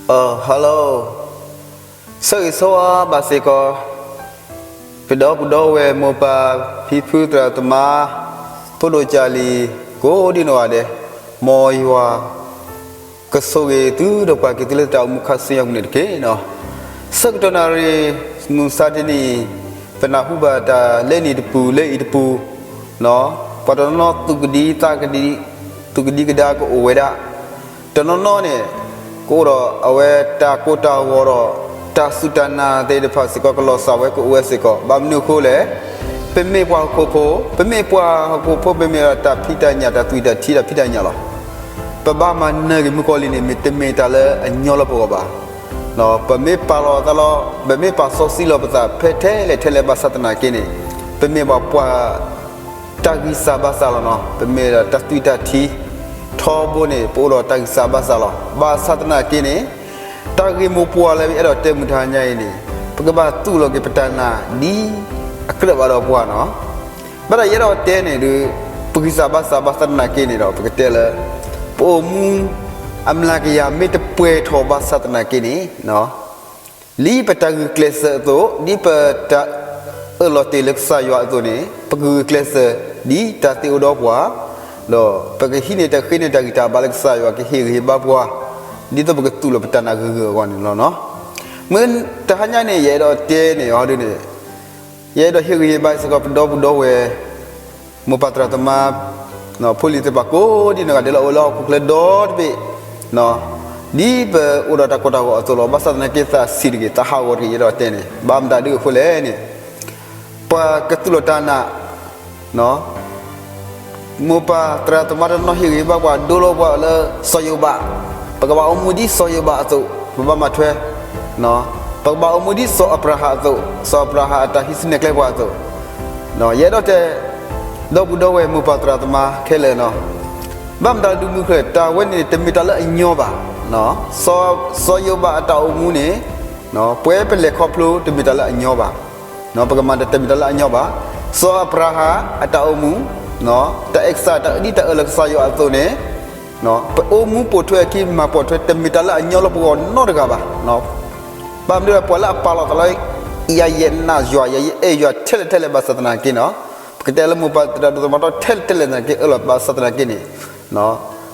Hello, ဆၢဂ့ၤဆၢဝါဘၣ်စ့ၢ်ကီး ပဒီပုၢ်ဒီဝဲၢ်မိၢ်ပၢ်ဖံဖုသရၣ်သမါ ဖိဒိၣ်ကၢ်လံၤ ကိးဒံနီၢ်ဂၤဒဲး, မ်ယွၤ ကဆိၣ်ဂ့ၤသုဒီးပှၤက့ၤသုလၢတၢ်အိၣ်မူခါဆူညါပူၤန့ၣ်တက့ၢ်နီၤ. ဆၢကတီၢ်နၣ်ရံၣ်မုၢ်မဆါတနံၤအံၤ ပနၢ်ဟူဘၣ်တၢ်လၢနံၤတပူၤလၢအံၤတပူၤ, ပှၤတနီၤနီၤသူၣ်ကဒံသးကဒံ, သူၣ်ကဒံကဒါကအိၣ်ဝဲဒၣ်, တနီၤနီၤန့ၣ် ကအိၣ်ဒီးအဝဲတၢ်ကိၢ်တၢ်ဂီၤဒီး တၢ်စူၢ်တၢ်နာ်သ့ၣ်တဖၣ်စ့ၢ်ကီး ကလီၤစၢ်ဝဲကအိၣ်ဝဲစ့ၢ်ကီး. ဘၣ်မနုၤအဃိလဲၣ်, ပမ့ၢ်ပှၤဟီၣ်ခိၣ်ဖိ, ပမ့ၢ်ပှၤဟီၣ်ခိၣ်ဖိ ပမ့ၢ်ဒၣ်တၢ်ဖံးတၢ်ညၣ် တၢ်သွံၣ်တၢ်ထံ တၢ်ဖံးတၢ်ညၣ်လီၤ. ပဘၣ်မၤနၢၤဂ့ၢ်မုၢ်ကီၢ်လံၤန့ၣ် မ့ၢ်တမ့ၢ်တၢ်လၢအညီလၢပဂီၢ်ဘၣ်. ပမ့ၢ်ပာ်လီၤသးလီၤ, ပမ့ၢ်ပာ်စီဆှံလီၤပသးဖဲထဲလဲၣ်ထဲလဲၣ်ဘၣ်ဆၣ်သနာ်က့န့ၣ်, ပမ့ၢ်ပှၤ တၢ်ဂံၢ်စၢ်ဘါစၢ်လီၤနီၤ. ပမ့ၢ်ဒၣ်တၢ်သွံၣ်တၢ်ထံ ထီဘိန့ၣ် ပအိၣ်ဒီးတၢ်ဂံၢ်စၢ်ဘါစၢ်လီၤ. ဘၣ်ဆၣ်သနာ်က့န့ၣ် တၢ်ဂ့ၢ်မိၢ်ပှၢ်လၢယအဲၣ်ဒိးတဲမုၢ်တဟါညါအံၤန့ၣ် ပကဘၣ်သူၣ်လီၤက့ၤပတၢ်နာ်ဒ်အကြၢးဘၣ်ဒီးပှၤနီၤ. ဘၣ်ဒီးယအဲၣ်ဒိးတဲန့ၣ်ဒီး ပဂံၢ်စၢ်ဘါစၢ်ဘၣ်ဆၣ်သနာ်က့န့ၣ်ဒီး ပကတဲလၢ ပအိၣ်မူအမျးကယၤမ့ၢ်တပှဲၤထီၣ်ဘၣ်ဆၣ်သနာ်က့န့ၣ် ဒ်ပတၢ်ဂုာ်ကျဲးစၢးအသိး, ဒ်ပတၢ်အၢၣ်လီၤတ့ၢ်လၢကစၢ်ယွၤအသိးန့ၣ် ပကဂုာ်ကျဲးစၢးဒ်တၢ်သ့အိၣ်ဒီးပှၤ, ဒီးပကဟံးန့ၢ်တၢ်ဃ့န့ၢ်တၢ်ဂံၢ်တၢ်ဘါလၢကစၢ်ယွၤကဟ့ၣ်ဂံၢ်ဟ့ၣ်ဘါပှၤ, ဒ်သိးပကသူၣ်လီၤပတၢ်နာ်ဂ့ၤဂ့ၤအဂီၢ်န့ၣ်လီၤနီၤ. မုၢ်တဟါညါန့ၣ် ယအဲၣ်ဒိးတဲန့ၣ်အီၤဒ်န့ၣ် ယအဲၣ်ဒိးဟ့ၣ်ဂံၢ်ဟ့ၣ်ဘါစ့ၢ်ကီးပဒီပုၢ်ဒီဝဲၢ် မိၢ်ပၢ်သရၣ်သမါ ဖိလံၤသ့ၣ်တဖၣ်ကိးဒံနီၢ်ဂၤဒဲးလၢအအိၣ်လၢဟီၣ်ခိၣ်ချၢဒီတဘ့ၣ်, ဒ်ပအိၣ်ဒီးတၢ်ကိၢ်တၢ်ဂီၤအသိးလီၤ. ဘၣ်ဆၣ်သနာ်က့ သးဆံးတဂ့ၤ, သးဟးဂီၤတဂ့ၤ, ယအဲၣ်ဒိးတဲန့ၣ် ဘၣ်မတၤဒုအဃိလဲၣ်န့ၣ် ပှၤကသူၣ်လီၤတၢ်နာ် မိၢ်ပၢ်သရၣ်သမါတနီၤဟ့ၣ်ဂံၢ်ဟ့ၣ်ဘါပှၤ ဒိလီၤပှၤလၢစီၤယိၤဘး, ပကဘၣ်အိၣ်မူဒ်စီၤယိၤဘးအသိး, ပဘၣ်မၤထွဲ, ပကဘၣ်အိၣ်မူဒ်စီၤအၤဘြၤဟၣ်အသိး, စီၤအၤဘြၤဟၣ်အတၢ်ဟံးစုနဲၣ်ကျဲပှၤအသိး, ယအဲၣ်ဒိးတဲ ဒီပုၢ်ဒီဝဲၢ်မိၢ်ပၢ်သရၣ်သမါခဲလၢာ်နီၤ, ဘၣ်မတၤဒုမုၢ်ခဲလၢာ် တၢ်ဝဲန့ၣ်တမ့ၢ်တၢ်လၢအညီဘၣ်. စီၤယိၤဘးအတၢ်အိၣ်မူန့ၣ် ပဝဲပလဲၤခီဖျိတမ့ၢ်တၢ်လၢအညီဘၣ်. ပကမၤတၢ်တမ့ၢ်တၢ်လၢအညီဘၣ်. စီၤအၤဘြၤဟၣ်အတၢ်အိၣ်မူ, တၢ်အဲၣ်ကစၢ် တၢ်အၢဒ်တၢ်အၢလၢကစၢ်ယွၤအသိးန့ၣ်, ပအိၣ်မူပိာ်ထွဲအခံ မၤပိာ်ထွဲ တမ့ၢ်တၢ်လၢအညီလၢပဂီၢ်နီတဂၤဘၣ်. ဘၣ်မနုၤလဲၣ် ပှၤလၢအပာ်လီၤသးလၢ ယၤယနာ်ယွၤ ယၤယအဲၣ်ယွၤထဲလဲၣ်ထဲလဲၣ်ဘၣ်ဆၣ်သနာ်က့နီၤ, ပကတဲလၢမိၢ်ပၢ်သရၣ်ဒိၣ်သမါထီထဲလဲၣ်ထဲလဲၣ်သနာ်က့ အၢၣ်လီၤဘၣ်ဆၣ်သနာ်က့န့ၣ်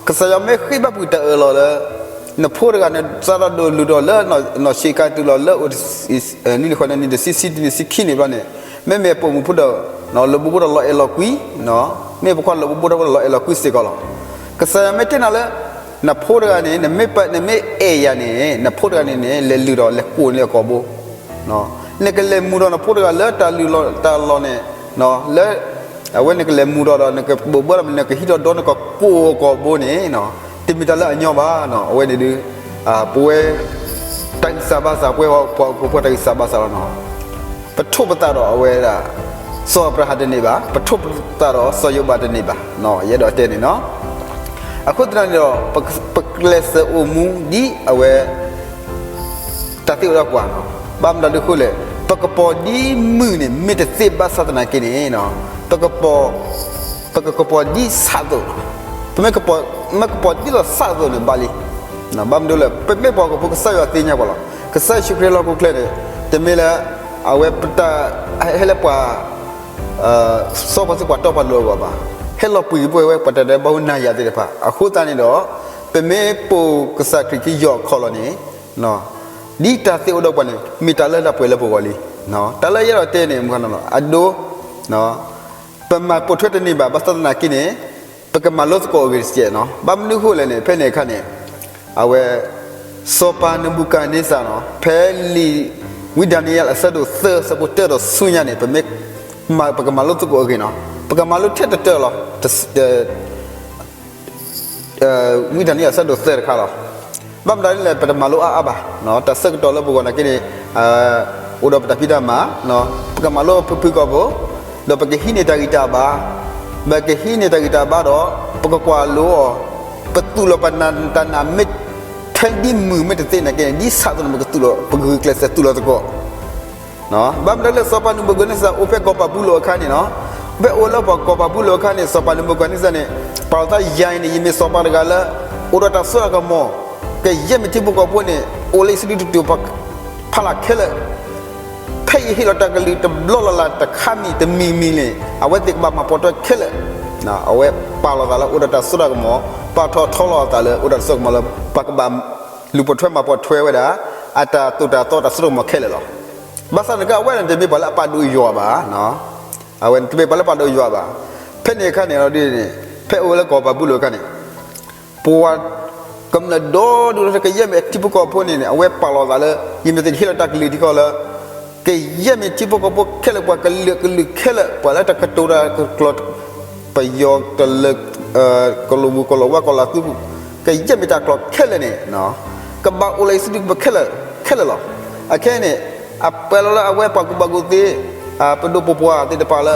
ကစၢ်ယွၤမ့ၢ်ဃ့ဘၣ်ကွံာ်တၢ်အၢၣ်လီၤလၢ နဖိတဂၤန့ၣ် စးထီၣ်ဒိၣ်လုၢ်ထီၣ်လၢ နီၢ်ဆံးခါတုၤလီၤလၢ နံၣ်တဆံခံနံၣ်ဆံခံန့ၣ်ဘျီန့ၣ်, မ့မ့ၢ်ပိာ်မုၣ်ဖိဒီး လၢဘိဘိဒီးလီၤအဲၣ်လီၤကွံ, မ့ၢ်ပခွါလၢဘိဘိဒီးလီၤအဲၣ်လီၤကွံစ့ၢ်ကီးလီၤ. ကစၢ်ယွၤမ့ၢ်တဲနၤလၢ နဖိတဂၤန့ၣ် နမ့ၢ်ပ, နမ့ၢ်အဲၣ်ယၤန့ၣ် နဖိတဂၤန့ၣ်န့ၣ် လဲၤလုၢ်ဒီးလဲၤကိးန့ၢ်အကိာ်ဘိ နကလဲၤမူဒီးနဖိတဂၤလၢတၢ်လုၢ်လီၤတၢ်လီၢ်န့ၣ်, လၢ အဝဲနကလဲၤမူဒီးဒီး နကဘိးဘၢလီၤ နကဟံးထီၣ်ဒီးနကကိးအကိာ်ဘိန့ၣ်, တမ့ၢ်တၢ်လၢအညီဘၣ်နီၤ. အဝဲန့ၣ်ဒုး ပဝဲ တၢ်ဂံၢ်စၢ်ဘါစၢ် ပဝဲပှၤဟီၣ်ခိၣ်ဖိတၢ်ဂံၢ်စၢ်ဘါစၢ်လီၤနီၤ. ပထိၣ်ပသးဒီးအဝဲဒၣ် စီၤအၤဘြၤဟၣ်တန့ၢ်ဘၣ်, ပထိၣ်ပသးဒီးစီၤယိၤဘးတန့ၢ်ဘၣ်, ယအဲၣ်ဒိးတဲန့ၣ်နီၤ. အဃိသတးန့ၣ်ဒီး ပကျဲးစၢးအိၣ်မူဒ်အဝဲ တၢ်သ့အိၣ်ဒီးပှၤ, ဘၣ်မတၤဒုးအဃိလဲၣ်, ပကပီၤဒ်မုၢ်န့ၣ် မ့ၢ်တသ့ဘၣ်ဆၣ်သနာ်က့န့ၣ်, ပကပီၤ, ပကကပီၤဒ်ဆၣ်အသိး, ပမ့ၢ်ကပီၤ, မ့ၢ်ကပီၤဒ်သိးဆၣ်အသိးန့ၣ်ဘၣ်လံ. ဘၣ်မနုၤလဲၣ်, ပမ့ၢ်ပှၤဟီၣ်ခိၣ်ဖိ ကစၢ်ယွၤသ့ၣ်ညါပှၤလီၤ. ကစၢ်ယ့ၣ်ၡူးခရံာ်လၢဟီၣ်ခိၣ်ချၢန့ၣ် တမ့ၢ်လၢ အဝဲပတၢ် ဟဲလၢပှၤ စီၤပၤစ့ၢ်ကီးပှၤတီပှၤလိၤအဂီၢ်ဘၣ်, ဟဲလီၤပှ့ၤက့ၤပဝဲပှၤတၢ်ဒဲးဘးဖိနၤယၤသ့ၣ်တဖၣ်. အဃိသတးန့ၣ်ဒီး ပမ့ၢ်ပိာ်ကစၢ်ခရံာ်ခံယီၢ်ခီၣ်လီၤန့ၣ်, ဒ်တၢ်သ့အိၣ်ဒီးပှၤန့ၣ် မ့ၢ်တၢ်လၢတၢ်ပှဲၤလၢပဂီၢ်လံ. တၢ်လၢယအဲၣ်ဒိးတဲန့ၣ် မ့ၢ်အဒိ ပမၤပိာ်ထွဲတန့ၢ်ဘၣ် ဘၣ်ဆၣ်သနာ်က့န့ၣ် ပကမၤလိသကိးအဂ့ၢ်တစဲးနီၤ. ဘၣ်မနုၤအဃိလဲၣ်န့ၣ် ဖဲန့ၣ်အခါန့ၣ် အဝဲ စီၤပၤနဘူၤခၣ်န့စၢ်နီၤ ဖဲလံာ် ဝံဒၤနံယ့လး အဆၢဒိၣ်သၢ အဆၢဖိတၢဒီးဆူညါန့ၣ် ပမ့ၢ် ပကမၤလိသကိးအဂ့ၢ်နီၤ. ပကမၤလိထဲတတၢၢ်လီၤ. ဝံဒၤနံယ့လး အဆၢဒိၣ်သၢတခါလီၤ. ဘၣ်မတၤဒ်လဲၣ် ပတမၤလိအါအါဘၣ်. တၢ်ဆၢကတီၢ်လၢပဂီၢ်နာ်က့န့ၣ် အိၣ်ဒီးပတၢ်ဖံးတၢ်မၤ, ပကမၤလိဖုၣ်ဖုၣ်ကိာ်ပူၤ, ဒီးပကဟံးန့ၢ်တၢ်ဂံၢ်တၢ်ဘါ, ပကဟံးန့ၢ်တၢ်ဂံၢ်တၢ်ဘါဒီး ပကကွၢ်လိအီၤ, ပသူၣ်လီၤပတၢ်နာ်မ့ၢ်ထဲဒ်မုၢ်မ့ၢ်တသ့နာ်က့န့ၣ် ဒ်ဆၣ်အသိးန့ၣ် ပကသူၣ်လီၤ ပကဂုာ်ကျဲးစၢးသူၣ်လီၤသကိး ဘၣ်မနုၤလၢစီၤပၤနဘူၤခၣ်န့စၢ် အိၣ်ဖဲကီၢ်ပၤဘူလိၣ်အခါန့ၣ်နီၤ, ဖဲအိၣ်လၢပှၤကီၢ်ပၤဘူလိၣ်အခါန့ၣ် စီၤပၤနဘူၤခၣ်န့စၢ်န့ၣ် ပာ်လီၤသး ယၤအံၤန့ၣ် ယမ့ၢ်စီၤပၤတဂၤလၢ အိၣ်ဒီးတၢ်စိတၢ်ကမီၤ, ကယဲၢ်မ့ၢ်ထံဖိကီၢ်ဖိန့ၣ် အိၣ်လၢယစုဒုတတုၤ ဖးလၢ်ခဲလၢာ်, ဖဲယဟ့ၣ်လီၤတၢ်ကလုၢ်တဘျီလၢ်လၢ်တခါမံၤတမံၤမံၤန့ၣ် အဝဲသ့ၣ်ကဘၣ်မၤပိာ်ထွဲခဲလၢာ်. အဝဲပာ်လီၤသးလၢအိၣ်ဒီးတၢ်စိတၢ်ကမီၤ, ပာ်ထီၣ်ထီလီၤအသးလၢအိၣ်ဒီးတၢ်စိတၢ်ကမီၤလၢ ပှၤကဘၣ်လူၤပိာ်ထွဲမၤပိာ်ထွဲဝဲဒၣ် အတၢ်သိၣ်တၢ်သီတၢ်စိတၢ်ကမီၤခဲလၢာ်လီၤ. ဘၣ်ဆၣ်န့ၣ်က အဝဲန့ၣ်တမ့ၢ်ပှၤလၢအပာ်ဒိၣ်ယွၤဘၣ်, အဝဲန့ၣ်တမ့ၢ်ပှၤလၢအပာ်ဒိၣ်ယွၤဘၣ်. ဖဲန့ၣ်အခါန့ၣ်ဒ်န့ၣ် ဖဲအိၣ်ဝဲလၢကီၢ်ဘၤဘူလိၣ်အခါန့ၣ် ပှၤကမျၢၢ်ဒီဒူၣ်ဒီထၢ ကယဲၢ်မ့ၢ်ထံဖိကီၢ်ဖိန့ၣ်န့ၣ် အဝဲပာ်လီၤသးလၢ ယမ့ၢ်သ့ၣ်ဟ့ၣ်လီၤတၢ်ကလုၢ်ထံကီၢ်လၢ ကယဲၢ်မ့ၢ်ထံဖိကီၢ်ဖိခဲလၢာ် ပှၤကလုာ်ကလုာ်ခဲလၢာ် ပှၤလၢတၢ်ကတိၤတၢ်ကကျိၤ ပယီၤတလၢ ကီၢ်လီၤဝါ ကီၢ်လီၤသူ ကယဲၢ်မ့ၢ်တၢ်ကျိၤခဲလၢာ်န့ၣ် ကဘၣ်အိၣ်လၢယစုဒုပခဲလၢာ်ခဲလၢာ်လီၤ. အခဲအံၤန့ၣ် အပာ်လီၤလၢအဝဲပှၤကူၣ်ဘၣ်ကူၣ်သ့ ပဒိၣ်ပပှၢ်သ့ၣ်တဖၣ်လၢ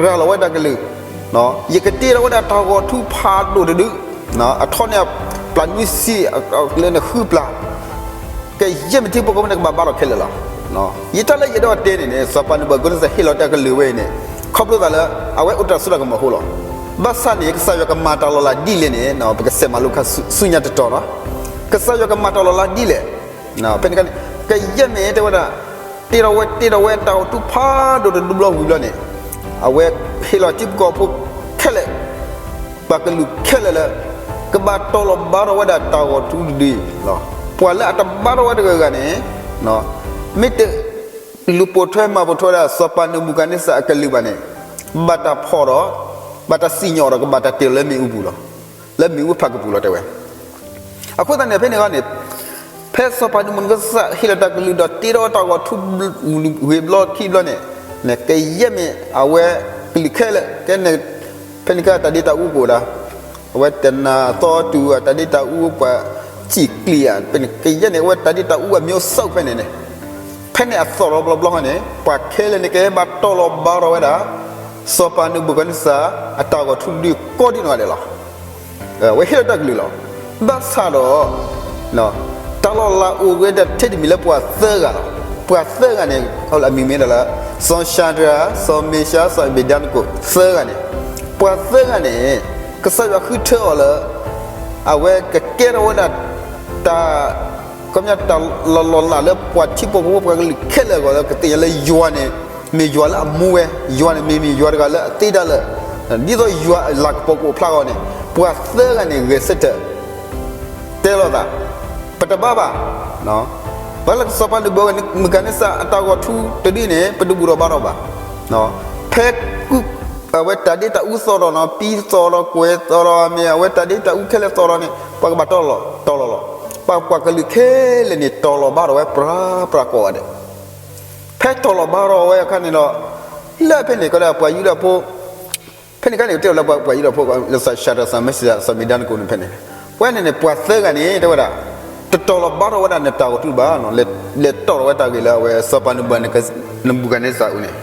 ရၤလီၤဝဲတၢ်ကလုၢ် ယကတ့ထီၣ်ဝဲဒၣ်တၢ်ဂီၤထူဖးဒိၣ်တဒု အထီန့ၢ်ပျၢ်နွံဆံ လၢနဃုပျၢ် ကယဲၢ်မ့ၢ်ထံဖိကီၢ်ဖိန့ၣ် ကဘၣ်ဘါထီၣ်ခဲလၢာ်လီၤ. ယတၢ်လၢယအဲၣ်ဒိးတဲန့ၣ်န့ၣ် စီၤပၤနၤဘူၤခၣ်နံစၢ်ဟ့ၣ်လီၤတၢ်ကလုၢ်ဝဲအံၤန့ၣ် ခီဖျိသးလၢ အဝဲအိၣ်တၢ်စိတၢ်ကမီၤအဃိလီၤ. ဘၣ်ဆၣ်န့ၣ် ကစၢ်ယွၤကမၤတၢ်လီၤလးဒ်လဲၣ်န့ၣ် ပကဆဲးမၤလိခါဆူညါတတီၤလီၤ. ကစၢ်ယွၤကမၤတၢ်လီၤလးဒ်လဲၣ် ဖဲန့ၣ်အခါန့ၣ် ကယဲၢ်မ့ၢ်တဲဝဲဒၣ် တ့ထီၣ်ဝဲတ့ထီၣ်ဝဲတၢ်ဂီၤထူဖးဒိၣ်တဒုဘျီဝံၤဘျီန့ၣ် အဝဲဟ့ၣ်လီၤထံဖိကီၢ်ဖိခဲလၢာ် ပှၤကလုာ်ခဲလၢာ်လၢ ကဘၣ်တီၤလီၤဘါထီၣ်ဝဲဒၣ်တၢ်ဂီၤထူတဒုအံၤလီၤ. ပှၤလၢအတဘါထီၣ်ဝဲတဂၤဂၤန့ၣ် မ့ၢ်တလူၤပိာ်ထွဲမၤပိာ်ထွဲဝဲဒၣ် စီၤပၤနၤဘူၤခၣ်နံစၢ်အကလုၢ်ဘၣ်န့ၣ် ဘၣ်တၢ်ဖီၣ်ဒီး ဘၣ်တၢ်စံၣ်ညီၣ်ဒီး ကဘၣ်တၢ်တ့ၢ်လၢမ့ၣ်အူပူၤလီၤ. လၢမ့ၣ်အူဖးကပူၤလီၤတဲဝဲ. အဃိသတးန့ၣ် ဖဲန့ၣ်ဂီၢ်န့ၣ် ဖဲစီၤပၤနၤဘူၤခၣ်နံစၢ်ဟ့ၣ်လီၤတၢ်ကလုၢ်ဒီးတ့ထီၣ်ဝဲတၢ်ဂီၤထူဝ့ၤဘျီခံဘျီန့ၣ် ကယဲၢ်မ့ၢ်အဝဲကလုာ်ခဲလၢာ် ကဲန့ၣ် ဖဲန့ၣ်ကတၢ်ဒ့တၢ်အူကအိၣ်ဒၣ် အဝဲတနၤသီတုၤအတၢ်ဒ့တၢ်အူပှၤစံၣ်ကျံၤဧါ ဖဲန့ၣ်ကယဲၢ်န့ၣ် အဝဲတၢ်ဒ့တၢ်အူအမျိုးစုဖဲန့ၣ်န့ၣ် ဖဲန့ၣ်အသီၣ်ထီၣ်ဘျီဘျီန့ၣ် ပှၤခဲလၢာ်န့ၣ် ကဟဲဘၣ်တီၤလီၤဘါထီၣ်ဝဲဒၣ် စီၤပၤနၤဘူၤခၣ်နံစၢ် အတၢ်ဂီၤထူတဒုကိးဒံနီၢ်ဂၤဒဲးလီၤ. အဝဲဟ့ၣ်လီၤတၢ်ကလုၢ်လီၤ. ဘၣ်ဆၣ်ဒီး တၢ်လီၤလးအိၣ်ဝဲဒၣ်ထဲတမံၤလၢပှၤသၢဂၤလီၤ. ပှၤသၢဂၤန့ၣ် အမံၤမ့ၢ်ဒၣ်လၢ စီၤၡၤဒြၤ, စီၤမ့ၡး, စီၤအဘ့းနကိၤ သၢဂၤန့ၣ် ပှၤသၢဂၤန့ၣ် ကစၢ်ယွၤဃုထၢအီၤလၢ အဝဲကကဲထီၣ်ဝဲဒၣ် တၢ် ခီပညီတၢ်လီၤလးလၢပှၤထံဖိကီၢ်ဖိပှၤကလုာ်ခဲလၢာ်အဂီၢ်လၢကသ့ၣ်ညါလၢယွၤန့ၣ် မ့ၢ်ယွၤလၢအမူဝဲ, ယွၤန့ၣ်မ့ၢ်မ့ၢ်ယွၤတဂၤလၢအသ့တၢ်လၢ ဒ်သိးယွၤအလၤကပီၤကအိၣ်ဖျါအဂီၢ်န့ၣ် ပှၤသၢဂၤန့ၣ်ဂဲၤဆၢထၢၣ် တဲလိာ်သး ပတဘါဘၣ်. ပှၤလၢစီၤပၤနၤဘူၤခၣ်နံစၢ်အတၢ်ဂီၤထူတဒုန့ၣ် ပတဘူၣ်ထီၣ်ဘါထီၣ်ဘၣ်. ဖဲ အဝဲတၢ်ဒ့တၢ်အူသီၣ်ထီၣ်နီၤ ပံသီၣ်ထီၣ်ကွဲၤသီၣ်ထီၣ်မ့ၢ် အဝဲတၢ်ဒ့တၢ်အူခဲလၢာ်သီၣ်ထီၣ်န့ၣ် ပှၤကဘၣ်တီၤလီၤ တီၤလီၤလီၤ. ပှၤကွၢ်ကလုာ်ခဲလၢာ်န့ၣ် တီၤလီၤဘါထီၣ်ဝဲပြးပြးကိးဂၤဒဲး. ဖဲတီၤလီၤဘါထီၣ်ဝဲအခါန့ၣ်ဒီး လၢဖဲန့ၣ်ကဒီးပှၤယူဒၤဖိ ဖဲန့ၣ်အခါန့ၣ် ကတဲလီၤလၢပှၤယူဒၤဖိ လၢစီၤၡၤဒြၤ စီၤမ့ၡး စီၤအဘ့းနကိၤန့ၣ်ဖဲန့ၣ် ပှၤန့ၣ်န့ၣ် ပှၤသၢဂၤန့ၣ် တဲဝဲဒၣ် တတီၤလီၤဘါထီၣ်ဝဲဒၣ်နတၢ်ဂီၤထူဘၣ်, လဲၤတီၣ်ထီၣ်ဝဲတၢ်ဂ့ၢ်လၢအဝဲစီၤပၤနၤဘူၤခၣ်နံစၢ်အအိၣ်န့ၣ်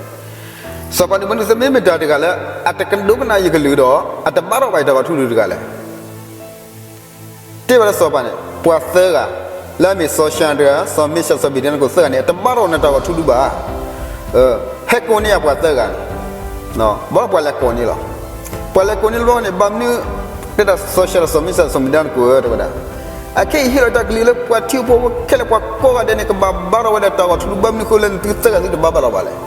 စီၤပၤနၤဘူၤခၣ်နံစၢ်မ့ၢ်မတၤတဂၤလၢ အတကဒိကနၣ်ယကလုၢ်ဒီး အတဘါထီၣ်ဘၣ်ယတၢ်ဂီၤထူဒုးတဂၤလဲၣ်. တဲဝဲလၢစီၤပၤန့ၣ် ပှၤသၢဂၤ လၢအမ့ၢ်စီၤၡၤဒြၤ စီၤမ့ၡး စီၤအဘ့းနကိၤသၢဂၤန့ၣ် အတဘါထီၣ်နတၢ်ဂီၤထူဒုးဘၣ်. ဟဲကိးန့ၢ်ယၤပှၤသၢဂၤန့ၣ် ဘၣ်ပှၤလဲၤကိးန့ၢ်လီၤ. ပှၤလဲၤကိးန့ၢ်လီၤန့ၣ် ဘၣ်မနုၤ တဲဒၣ်စီၤၡၤဒြၤ စီၤမ့ၡး စီၤအဘ့းနကိၤဧၢ တဲဝဲဒၣ် အခဲအံၤဟ့ၣ်လီၤတၢ်ကလုၢ်လၢပှၤထံဖိကီၢ်ဖိခဲလၢာ်ပှၤကိးဂၤဒဲးန့ၣ် ကဘၣ်ဘါထီၣ်ဝဲဒၣ်တၢ်ဂီၤထူဒုး ဘၣ်မနုၤဃိလၢနသုသၢဂၤသုတဘါဘၣ်လီၤဘၣ်လဲၣ်.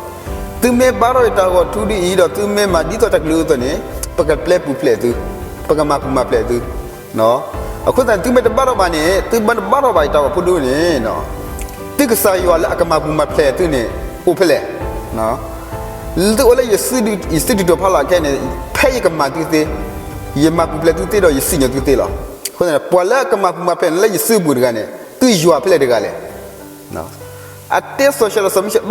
သုမ့ၢ်ဘါထီၣ်ယတၢ်ဂီၤထူဒုးအံၤဒီး သုမ့ၢ်မၤဒ်သိးတၢ်ကလုၢ်အသိးန့ၣ် ပကပျဲပူၤဖျဲးသု, ပကမၤပူၤမၤဖျဲးသု အဃိသတးန့ၣ် သုမ့ၢ်တဘါထီၣ်ဘၣ်န့ၣ် သုမ့ၢ်တဘါထီၣ်ဘၣ်ယတၢ်ဂီၤထူဒုးန့ၣ် သုကစၢ်ယွၤလၢအကမၤပူၤမၤဖျဲးသုန့ၣ် အိၣ်ဖဲလဲၣ်. သုအိၣ်လၢယစုဒုၣ်ယစုဒုၣ်တီၤဖးလၢ်ခဲအံၤန့ၣ် ဖဲယကမၤသုသ့, ယမၤပူၤဖျဲးသုသ့ဒီးယစံၣ်ညီၣ်သုသ့လီၤ. အဃိသတးန့ၣ် ပှၤလၢအကမၤပူၤမၤဖျဲးန့ၣ်လၢယစုပူၤတဂၤန့ၣ် သုယွၤဖဲလဲၣ်တဂၤလဲၣ်. အတဲစီၤၡၤဒြၤစီၤမ့ၡး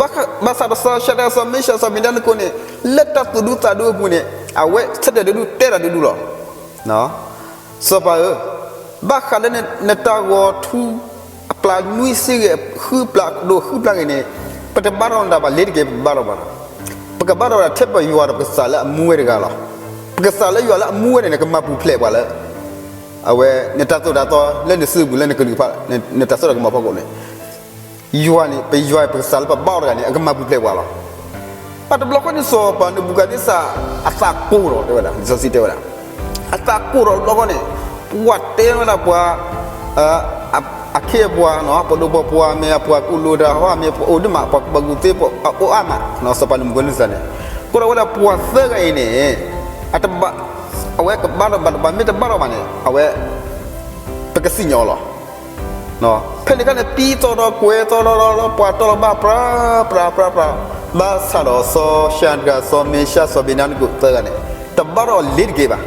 ဘၣ်ဆၣ်ဒီးစီၤၡၤဒြၤ စီၤမ့ၡး စီၤအဘ့းနကိၤန့ၣ် လၢတၢ်သူၣ်ဒူသးဒူအပူၤန့ၣ် အဝဲဆၢထၢၣ်တဒူ တဲတၢ်တဒူလီၤ. စီၤပၤဧၢ, ဘၣ်ဃးလၢနတၢ်ဂီၤထူ အပျၢ်နွံဆံဂ့ၤ ဃုပျၢ်ဒိၣ်ဃုပျၢ်ဂ့ၤန့ၣ် ပတဘါထီၣ်နတၢ်ဘၣ် လ့ၤတက့ၤ ပဘါထီၣ်ဘၣ်ဒီး ပကဘါထီၣ်ဝဲဒၣ်ထဲပယွၤဒီးပကစၢ်လၢအမူဝဲတဂၤလီၤ. ပကစၢ်လၢယွၤလၢအမူဝဲန့ၣ် ကမၤပူၤဖျဲးပှၤလၢ အဝဲ နတၢ်သိၣ်တၢ်သီလၢနစုပူၤလၢနကလုာ်ဖး နတၢ်စိတၢ်ကမီၤဖီခိၣ်န့ၣ် ယွၤန့ၣ် ပယွၤပကစၢ်လၢပဘါအီၤတဂၤန့ၣ် အကမၤပူၤဖျဲးပှၤလီၤ. ဘၣ်တဘျီဃီန့ၣ် စီၤပၤနဘူၤခၣ်နံစၢ် အသးကိၢ်ဒီး တဲဝဲဒၣ် လံာ်စီဆှံတဲဝဲဒၣ် အသးကိၢ်ဒီးတဘျီဃီန့ၣ် ပှၤတဲဝဲဒၣ်ပှၤ အ ခ့အပှၤနီၤ ပဒိၣ်ပပှၢ်မ့ၢ်အပှၤကူၣ်လိာ်တၢ်ဟီမ့ၢ် ပအိၣ်ဒံးမး ပှၤကူၣ်ဘၣ်ကူၣ်သ့ ပအိၣ်အါမး စီၤပၤနဘူၤခၣ်နစၢ်န့ၣ် ကိးထီၣ်ဝဲဒၣ်ပှၤသၢဂၤအံၤန့ၣ် အတဘၣ် အဝဲကဘၣ်ထီၣ်ဘၣ်တဘၣ် မ့ၢ်တဘၣ်ထီၣ်ဘၣ်န့ၣ် အဝဲ ပကစံၣ်ညီၣ်အီၤလီၤ. ဖဲန့ၣ်အခါန့ၣ် ပံသီၣ်ဒီးကွဲၤသီၣ်ဒီး ပှၤတီလီၤဘၣ်ပြၤ ပြၤ ပြၤ ပြၤ ဘၣ်ဆၣ်ဒီးစီၤၡၤဒြး စီၤမ့ၡး စီၤဘ့းနါနကိၣ်သၢဂၤန့ၣ် တဘၣ်ထီၣ်လ့ၤတက့ၢ်ဘၣ်.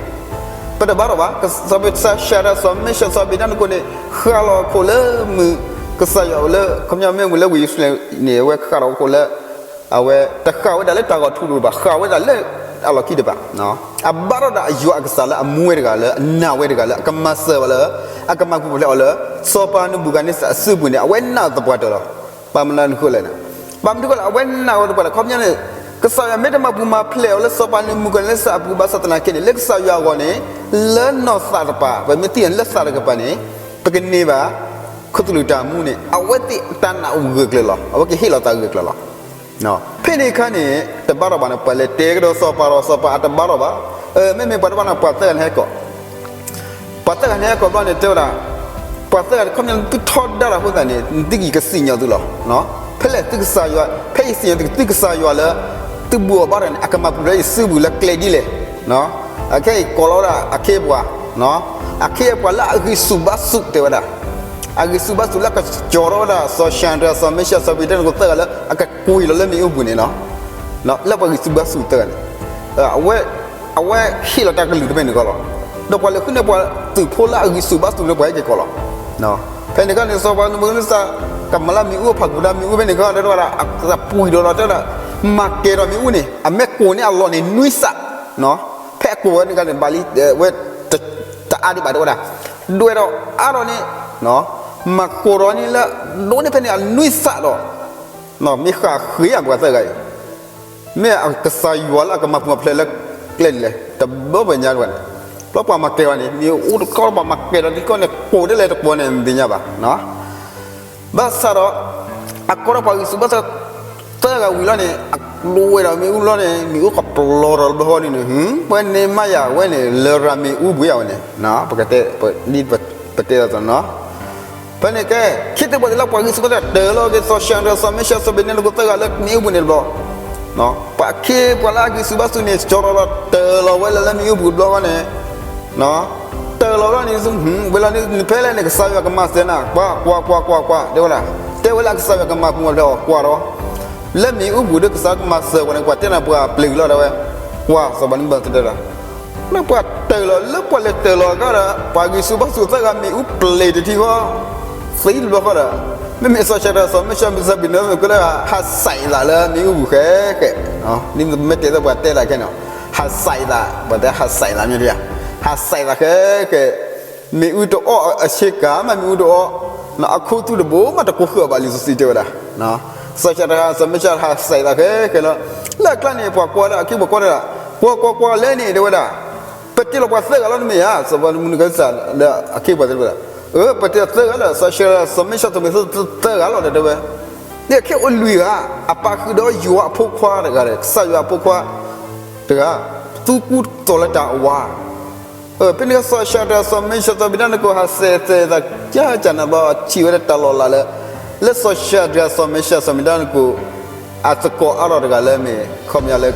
ပတဘၣ်ထီၣ်ဘၣ်. စီၤၡၤဒြး စီၤမ့ၡး စီၤဘ့းနါနကိၣ်န့ၣ် ဃၣ်လီၤအခိၣ်လၢမုၢ်ကစၢ်ယွၤအိၣ်လၢ ခီပညီမ့ၢ်ဝံၤလၢဝ့ၢ်ယရူၤၡလ့ၣ်န့ၣ် အဝဲဃၣ်လီၤအခိၣ်လၢ အဝဲတဃၣ်ဝဲဒၣ်လၢတၢ်ဂီၤထူးတအိၣ်ဘၣ် ဃၣ်ဝဲဒၣ်လၢအလီၢ်ခံတဖၣ် အဘၣ်ထီၣ်ဒၣ်ယွၤအကစၢ်လၢအမူဝဲတဂၤလၢအနာ်ဝဲတဂၤလၢအကမၤစၢၤဝဲလၢ အကမၤပူၤဖျဲးအီၤလၢ စီၤပၤနဘူၤခၣ်နစၢ်အစုပူၤန့ၣ် အဝဲနာ်သပှၢ်တၢၢ်လီၤ. ဘၣ်မနုၤအဃိလဲၣ်န့ၣ် ဘၣ်မနုၤအဃိလဲၣ် အဝဲနာ်ဝဲသပှၢ်တၢၢ် ခီပညီန့ၣ် ကစၢ်ယွၤမ့ၢ်တမၤပူၤမၤဖျဲးအီၤလၢစီၤပၤနဘူၤခၣ်နစၢ်အပူၤဘၣ်ဆၣ်သနာ်က့န့ၣ် လၢကစၢ်ယွၤအဂီၢ်န့ၣ် လၢနီၢ်သးတကပၤ ပမ့ၢ်သံလၢသးတကပၤန့ၣ် ပကန့ၢ်ဘၣ် ခိၣ်သလုးတၢ်မူန့ၣ် အဝဲသ့ၣ်တၢ်နာ်အိၣ်ဂၢၢ်ကျၢၤလီၤ. အဝဲကဟ့ၣ်လီၤသးဂၢၢ်ကျၢၤလီၤ. ဖဲန့ၣ်အခါန့ၣ် တဘၣ်ထီၣ်ဘၣ်န့ၣ် ပှၤလဲၤတဲကဒီးစီၤပၤဒီး စီၤပၤအတဘၣ်ထီၣ်ဘၣ်. မ့မ့ၢ်ပှၤတဘၣ်န့ၣ် ပှၤသၢဂၤန့ၣ်ဟဲကိး ပှၤသၢဂၤန့ၣ်ဟဲကိးဘျီန့ၣ် တဲဝဲဒၣ် ပှၤသၢဂၤန့ၣ် ခီပညီသုထီဒါတၢ်အဃိသတးန့ၣ် သုကယံာ်ကစံၣ်ညီၣ်သုလီၤ. ဖဲလဲၣ်သုကစၢ်ယွၤ ဖဲယစံၣ်ညီၣ်သုကစၢ်ယွၤလၢ သုဘူၣ်အီၤဘၣ်တဂၤန့ၣ် အကမၤပူၤဖျဲးယစုပူၤလၢကျဲဒ်လဲၣ်. အခဲအံၤကိးလီၤဝဲဒၣ်အခ့အပှၤ အခ့အပှၤလၢအဂံၢ်ဆူၣ်ဘါဆူၣ်တဲဝဲဒၣ် အဂံၢ်ဆူၣ်ဘါဆူၣ်လၢကကၠီၤထီၣ်ဝဲဒၣ် စီၤၡၤဒြး စီၤမ့ၡး စီၤဘ့းနါနကိၣ်သၢဂၤလၢအကကွံာ်လီၤလၢမ့ၣ်အူပူၤန့ၣ်လီၤ. လၢပှၤဂံၢ်ဆူၣ်ဘါဆူၣ်သၢဂၤန့ၣ် အဝဲ အဝဲဟ့ၣ်လီၤတၢ်ကလုၢ်တဖဲန့ၣ်ဃီလီၤ. ဒီးပှၤလဲၤဃုန့ၢ်ပှၤသုးဖိလၢအဂံၢ်ဆူၣ်ဘါဆူၣ်လၢပှၤဟဲက့ၤကိးလီၤ. ဖဲန့ၣ်အခါန့ၣ် စီၤပၤနဘူၤခၣ်နစၢ် ကမၤလၢမ့ၣ်အူအဖၣ်ကူၣ်ဒီးမ့ၣ်အူဖဲန့ၣ်အခါ တဲဝဲဒၣ် အပှံာ်ဒီးလီၤ တဲဝဲဒၣ် မၤကဲၤဒီးမ့ၣ်အူန့ၣ် အမ့ၢ်ကိၢ်န့ၢ်အလီၢ်န့ၣ်နွံစး ဖဲအကိၢ်ဝဲန့ၣ်အခါန့ၣ် ဘၣ်လံ ဝဲ တအါဒံးဘၣ်တဲဝဲဒၣ် ဒွဲၣ်ဒီးအါဒီးန့ၣ် မၤကိၢ်ဒီးန့ၣ်လၢ ဒိးန့ၢ်ဖဲန့ၣ်အနွံစးဒီး မ့ၢ်ဃၣ်ဃ့အပှၤသၢဂၤအံၤ မ့ၢ်အကစၢ်ယွၤလၢအကမၤပူၤမၤဖျဲးလၢကျဲဒ်လဲၣ် တဘျီပညါတဝဲန့ၣ် ဘျီပှၤမၤကဲၤဝဲန့ၣ် မ့ၢ်အိၣ်တကီၢ်ပှၤမၤကဲၤဒီးတကီၢ်န့ၣ် ကိၢ်ဒ်လဲၣ်တကိၢ်န့ၣ် နသ့ၣ်ညါဘၣ် ဘၣ်ဆၣ်ဒီး အကိးထီၣ်ပှၤဂံၢ်ဆူၣ်ဘါဆူၣ် သၢဂၤဝံၤလီၤန့ၣ် အဒိးဝဲဒီးမ့ၣ်အူလီၤန့ၣ် မ့ၣ်အူကပျီၤဒီးဘျီဃီန့ၣ် ပှၤန့ၣ်မၤယၤဝဲန့ၣ် လရာ်မ့ၣ်အူဘှံးယၤဝဲန့ၣ် ပကတဲ ဒ်ပတဲလီၤသးနီၤ ဖဲန့ၣ်ကဲ ခ့သ့ၣ်ပှၤသ့ၣ်လၢပှၤဂံၢ်ဆူၣ်ဘါဆူၣ်တၢ်တၢၢ်လီၤက့ၤ စီၤၡၤဒြး စီၤမ့ၡး စီၤဘ့းနါနကိၣ်သၢဂၤလၢမ့ၣ်အူပူၤန့ၣ်တဘျီ ပှၤခ့ပှၤလၢအဂံၢ်ဆူၣ်ဘါဆူၣ်န့ၣ် ကၠီၤလီၤလီၤတၢၢ်လီၤဝဲလၢလၢမ့ၣ်အူပူၤတဘျီဃီန့ၣ် တၢၢ်လီၤလီၤန့ၣ် ဝဲလီၤန့ၣ် ဖဲလဲၣ်န့ၣ် ကစၢ်ယွၤကမၤစၢၤနၤ ကွၢ် ကွၢ် ကွၢ် ကွၢ် ကွၢ် တဲဝဲဒၣ် တဲဝဲလၢအကစၢ်ယွၤကမၤပူၤမၤဖျဲးအီၤ ကွၢ်ဒီး လၢမ့ၣ်အူပူၤဒီးကစၢ်ကမၤစၢၤပှၤန့ၣ် ပှၤတဲနၤပှၤပျ့ၤလီၤဒၣ်ဝဲ ကွၢ် စီၤပၤနဘူၤခၣ်နစၢ်တဲဒၣ် လၢပှၤတၢၢ်လီၤ လၢပှၤလဲၤတၢၢ်လီၤကဒီး ပှၤဂံၢ်ဆူၣ်ဘါဆူၣ်သၢဂၤမ့ၣ်အူပျ့ၤတထံဃီ သံတဘျီဃီဒီး မ့မ့ၢ်စီၤၡၤဒြး စီၤမ့ၡး စီၤဘ့းနါနကိၣ်လၢ ဟးစဲးသးလၢမ့ၣ်အူပူၤဃဲဃဲ မ့မ့ၢ်တဲသပှၢ်တဲသးခဲန့ၣ် ဟးစဲးသး ပှၤတဲဟးစဲးသးမ့ၢ်ဒ် ဟးစဲးသးဃဲဃဲ မ့ၣ်အူတအီၣ်အဆ့ကၤမး မ့ၣ်အူတအီၣ် အခိၣ်သူတဘိမးတကိးဃၢၤဘၣ်လံာ်စီဆှံတဲဝဲဒၣ် စီၤၡၤဒြး စီၤမ့ၡး ဟးစဲးသးဃဲဃဲလီၤ လၢအကျါန့ၣ် ပှၤကွၢ်လၢအခ့ပှၤကွၢ်တၢ် ကွၢ်ကွၢ်ကွၢ်လဲၣ်န့ၣ် တဲဝဲဒၣ် ပတ့လီၤပှၤသၢဂၤလီၤတမ့ၢ်ဧါ စီၤပၤနဘူၤခၣ်နစၢ်လၢအခ့ပှၤတဲဝဲဒၣ် ပတ့လီၤသၢဂၤလီၤ စီၤၡၤဒြး စီၤမ့ၡး စီၤဘ့းနါနကိၣ်သၢဂၤလီၤ တဲဝဲ န့ၣ်အခ့အိၣ်လွံၢ်ဂၤ အပာ်ဃုာ်ဒီးယွၤအဖိခွါတဂၤ ကစၢ်ယွၤအဖိခွါတဂၤ သူကူသိးလၢတၢ်အဝၤ ဖဲန့ၣ်စီၤၡၤဒြး စီၤမ့ၡး စီၤဘ့းနါနကိၣ် ဟးစဲးသး ကကနဘျီ ထံၣ်ဝဲဒၣ်တၢ်လီၤလးလၢ လၢစီၤၡၤဒြး စီၤမ့ၡး စီၤဘ့းနါနကိၣ် အသကိးအါထီၣ်တဂၤလၢမ့ၢ် ခီပညီလၢ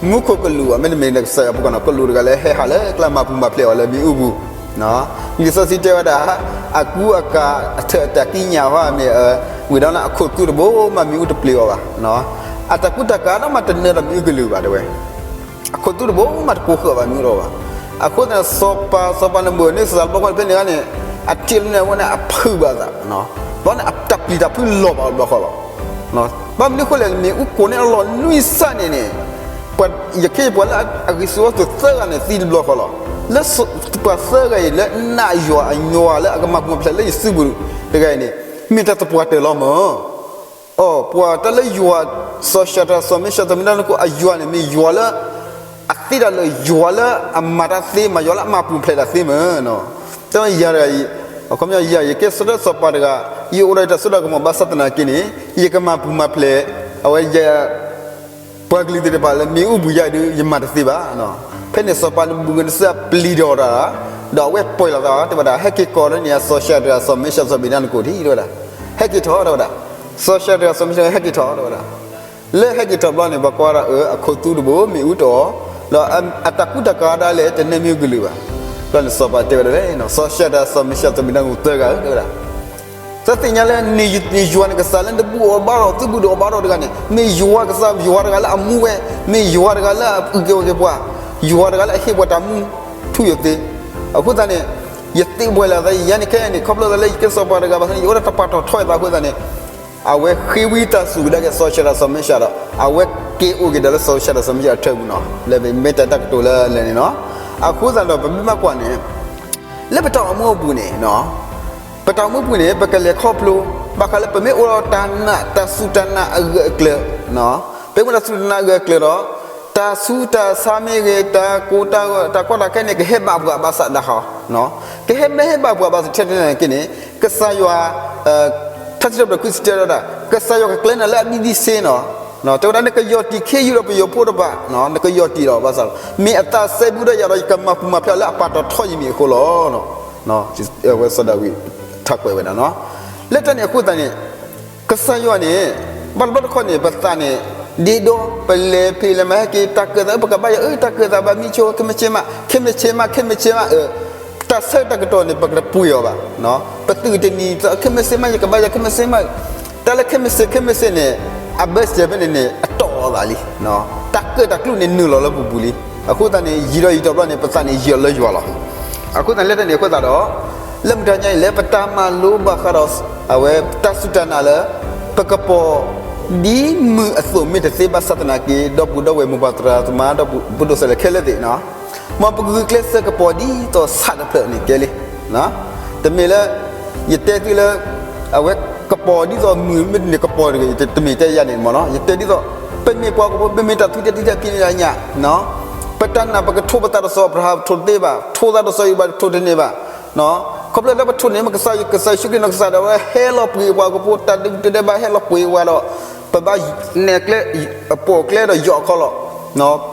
မူခိၣ်ကလူး မ့တမ့ၢ်ကစၢ်ယွၤဖိခွါနီၤ ကလူးတဂၤလၢဟဲဟးလၢကျါမၤပူၤမၤဖျဲးအီၤလၢမ့ၣ်အူပူၤ လံာ်စီဆှံတဲဝဲဒၣ် အကူအကၤ အထၢၣ်အတၢ်ကံးညာ်ဟီမ့ၢ် ဝံၤဒီးလၢအခိၣ်သူတဘိမးမ့ၣ်အူတပျ့ၤအီၤဘၣ် အတၢ်ကူတၢ်ကၤဒီးမးတနၢၤဒီးမ့ၣ်အူကလုာ်ဘၣ်တဲဝဲ အခိၣ်သူတဘိမးတကိးဃၢၤဘၣ်မ့ၣ်အူတအီၣ်ဘၣ်. အဃိသတးန့ၣ် စီၤပၤ စီၤပၤနဘူၤခၣ်နစၢ်တဘျီဃီန့ၣ် ဖဲန့ၣ်အခါန့ၣ် အထံၣ်လၢန့ၣ်အဝဲန့ၣ်အဖုးဘၣ်သး ဘျီန့ၣ်အတၢ်ပျံၤတၢ်ဖုးလီၤဘၣ်တဘျီဃီလီၤ. ဘၣ်မနုၤအဃိလဲၣ် မ့ၣ်အူကိးန့ၢ်အလီၢ်နွံစးန့ၣ်န့ၣ် ပှၤ ယခ့ယပှၤလၢအဂံၢ်ဆူၣ်ဘါဆူၣ်သၢဂၤန့ၣ်သံတဘျီဃီလီၤ. လၢပှၤသၢဂၤအံၤလၢနာ်ယွၤအညီလၢအကမၤပူၤဖျဲးလၢယစုပူၤ တဂၤအံၤန့ၣ် မ့ၢ်တၢ်သပှၢ်တၢၢ်လီၤမၢ်. အိ ပှၤတၢ်လၢယွၤ စီၤၡၤဒြး စီၤမ့ၡး စီၤဘ့းနါနကိၣ်အယွၤန့ၣ် မ့ၢ်ယွၤလၢ အသ့တၢ်လၢယွၤလၢအမၤတၢ်သ့မး ယွၤလၢအမၤပူၤဖျဲးတၢ်သ့မၢ်. တၢ်ယၤတဂၤအံၤ အခီပညီယၤ ယကဲဆၢထၢၣ်စီၤပၤတဂၤ ယအိၣ်ဒီးယတၢ်စိတၢ်ကမီၤဘၣ်ဆၣ်သနာ်က့န့ၣ် ယကမၤပူၤမၤဖျဲး အဝဲယ ပှၤကလုာ်သ့ၣ်တဖၣ်လၢမ့ၣ်အူပူၤယါဒုး ယမၤတသ့ဘၣ်. ဖဲန့ၣ်စီၤပၤနဘူၤခၣ်နစၢ်ပျံၤဒီးတၢ် ဒီးအဝဲပှဲၤလီၤသးတဲဝဲဒၣ်, ဟဲက့ၤကိးလၢန့ၣ် အစီၤၡၤဒြးစီၤမ့ၡးစီၤအဘ့းနကိၤဒံး တဲဝဲဒၣ်, ဟဲက့ၤထီၣ် တဲဝဲဒၣ်, စီၤၡၤဒြးစီၤမ့ၡး ဟဲက့ၤထီၣ် တဲဝဲဒၣ်. လၢဟဲက့ၤထီၣ်ဘျီန့ၣ် ပှၤကွၢ်ဒၣ်အၢ အခိၣ်သူတဘိ မ့ၣ်အူတအိၣ်, ဒီးအတၢ်ကူတၢ်ကၤဒၣ်လဲာ် တနၢမံၤကလုာ်ဘၣ်. ဘျီန့ၣ်စီၤပၤတဲဝဲဒၣ်လဲၣ်, စီၤၡၤဒြးစီၤမ့ၡးစီၤအဘ့းနကိၤသၢဂၤဧၢ တဲဝဲဒၣ်, သ့ၣ်ညါလၢ နယွၤနကစၢ်လၢနတဘူၣ်အီၤဘါထီၣ် သုဘူၣ်ဒိၣ်အီၤဘါထီၣ်တဂၤန့ၣ် မ့ၢ်ယွၤကစၢ်, ယွၤတဂၤလၢအမူဝဲ, မ့ၢ်ယွၤတဂၤလၢအအုၣ်က့ၤခီၣ်က့ၤပှၤ, ယွၤတဂၤလၢအဟ့ၣ်ပှၤတၢ်မူထူယိာ်သ့. အဃိသတးန့ၣ် ယသ့ၣ်ပှဲၤလီၤသး ယၤန့ၣ်ခဲအံၤန့ၣ် ခီဖျိသးလၢယကဲစီၤပၤတဂၤဘၣ်ဆၣ်န့ၣ် ယအိၣ်ဒီးတၢ်ပာ်ထီၣ်ထီအသးအဃိသတးန့ၣ် အဝဲဃ့ဝံသးစူၤကဒါက့ၤစီၤၡၤဒြးစီၤမ့ၡးဒီး အဝဲက့ၤအိၣ်က့ၤဒီးလၢစီၤၡၤဒြးစီၤမ့ၡးအထၢၣ်ပူၤနီၤ, လၢမ့ၢ်တၢ်ကတိၤလၢလဲၣ်န့ၣ်နီၤ. အဃိသတးဒီး ပမ့ၢ်ဘၣ်ကွၢ်န့ၣ် လၢပတၢ်အိၣ်မူအပူၤန့ၣ် ပတၢ်အိၣ်မူပူၤန့ၣ် ပကလဲၤခီဖျိ ဘၣ်ဃးလၢပမ့ၢ်အိၣ်ဒီးတၢ်နာ် တၢ်စူၢ်တၢ်နာ်အဂၢၢ်အကျၢၤ, ပမ့ၢ်အိၣ်တၢ်စူၢ်တၢ်နာ်အဂၢၢ်အကျၢၤဒီး တၢ်ဆူးတၢ်ဆါမ့ၢ်ဂ့ၤ တၢ်ကိၢ်တၢ်ဂီၤ တၢ်ကီတၢ်ခဲန့ၣ် ကဟဲဘၣ်ပှၤဘၣ်ဆၣ်ဒၣ်ဃီ, ကဟဲမ့ၢ်ဟဲဘၣ်ပှၤဘၣ်ဆၣ်ထဲထဲန့ၣ်က့န့ၣ် ကစၢ်ယွၤ ထါစံးထီၣ်ပတြၢၤခံဆံတၢ တဲဝဲဒၣ် ကစၢ်ယွၤကကျဲနၤလၢအဘံဒံဆ့နီၤ, တဲဝဲဒၣ် နကယီၢ်တံၢ်ခ့ယုၢ်ဒီးပယီၤဖိတဖၣ်, နကယီၢ်တံၢ်လီၤ ဘၣ်ဆၣ် မ့ၢ်အသးစဲဘူးဒီးယၤဒီး ယကမၤပူၤမၤဖျဲးလၢအပာ်ထီၣ်ထီယမံၤအဃိလီၤ. ဝဲစီၤဒၤဝံးထါကွဲးဝဲဒၣ်နီၤ. လၢတၢ်န့ၣ်အဃိသတးန့ၣ် ကစၢ်ယွၤန့ၣ် ဘၣ်တဘျီတခီၣ်န့ၣ် ပသးန့ၣ် ဒ့ဒီ ပလဲၤဖံးလဲၤမၤဟဲက့ၤ တၢ်ကၢၢ်သး ပကဘၣ်ယၤ အၢ တၢ်ကၢၢ်သးဘၣ်မံဆိ ခဲမုၢ်ဆ့ၣ်မး ခဲမုၢ်ဆ့ၣ်မး ခဲမုၢ်ဆ့ၣ်မး တၢ်ဆၢတၢ်ကတီၢ်န့ၣ် ပကတပှ့ၤအီၤဘၣ်, ပသုးတနံၤ ခဲမုၢ်ဆ့ၣ်မး ယကဘၣ်ယၤ ခဲမုၢ်ဆ့ၣ်မး, တၢ်လၢခဲမုၢ်ဆ့ၣ် ခဲမုၢ်ဆ့ၣ်န့ၣ် အဘၢၣ်စၢၤဖဲန့ၣ်န့ၣ် အတီၢ်အီၤသးလံ, တၢ်ကၢၢ်တၢ်ကျူၣ်န့ၣ် နုာ်လီၤလၢပပူၤလံ. အဃိသတးန့ၣ် ယံာ်ဒီးယံာ်ထီၣ်ဘျီန့ၣ် ပသးန့ၣ်ယံာ်အီၤလၢယွၤလီၤ. အဃိသတးန့ၣ် လၢတၢ်န့ၣ်အဃိသတးဒီး လၢမုၢ်တနံၤညါအံၤ လၢပတၢ်မၤလိဘၣ်ဃးဒီး အဝဲတၢ်စူၢ်တၢ်နာ်လၢ ပကပီၤ ဒ်မုၢ်အသိးမ့ၢ်တသ့ဘၣ်ဆၣ်သနာ်က့ ဒီပုၢ်ဒီဝဲၢ်မိၢ်ပၢ်သရၣ်သမါ ဒီပုၢ်ဒီဝဲၢ်ခဲလၢာ်သ့ၣ် မ်ပဂုာ်ကျဲးစၢးကပီၤဒ်သိးဆၣ်တဖျၢၣ်န့ၣ်ကဲလံ. တမ့ၢ်လၢ ယတဲသုလၢ အဝဲကပီၤဒ်သိးမုၢ်မ့ၢ်တန့ၢ်ကပီၤတဂ့ၤ တမ့ၢ်တဲယၤန့ၣ်မ့ၢ်နီၤ ယတဲဒ်သိး ပမ့ၢ်ပှၤကဖိ ပမ့ၢ်တၢ်သူၣ်တၢ်သံတၢ်ဖံးန့ၢ်တၢ်ညၣ် ပတၢ်နာ်ပကထိးပသးဒီးစီၤအၤဘြၤဟၣ် ထိးတသ့ဘၣ် ထိးသးဒီးစီၤယိၤဘး ထိးတန့ၢ်ဘၣ်. ခီဖျိလၢပထိးန့ၢ် ကစၢ်ယ့ၣ်ၡူးခရံာ်နီၤ ကစၢ်ဒၣ်ဝဲဟဲလီၤပှ့ၤပှၤကဖိ တၢ်ဒုးတဒဲးဘၣ်ဟဲလီၤပှ့ၤဝဲဒီး ပဘၣ်နဲၣ်ကျဲ ပိာ်ကျဲဒီးယီၣ်အခီလီၤ.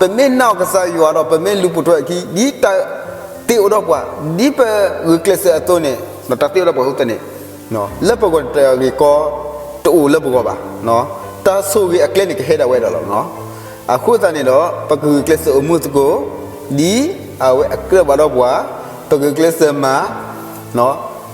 ပမ့ၢ်နာ်အီၤကစၢ်ယွၤဒီး ပမ့ၢ်လူၤပိာ်ထွဲအခံ ဒ်တၢ်သ့အိၣ်ဒီးပှၤ ဒ်ပဂုာ်ကျဲးစၢးအသိးန့ၣ် တၢ်သ့အိၣ်ဒီးပှၤအဃိသတးန့ၣ် လၢပဂီၢ်တၢ်ဂ့ၢ်ကီ တအိၣ်လၢပဂီၢ်ဘၣ်. တၢ်ဆိၣ်ဂ့ၤအကျဲန့ၣ်ကဟဲဒၣ်ဝဲဒၣ်လီၤ. အဃိသတးန့ၣ်ဒီး ပကဂုာ်ကျဲးစၢးအိၣ်မူသကိး ဒ်အဝဲအကြၢးဘၣ်ဒီးပှၤ ပဂုာ်ကျဲးစၢးမၤ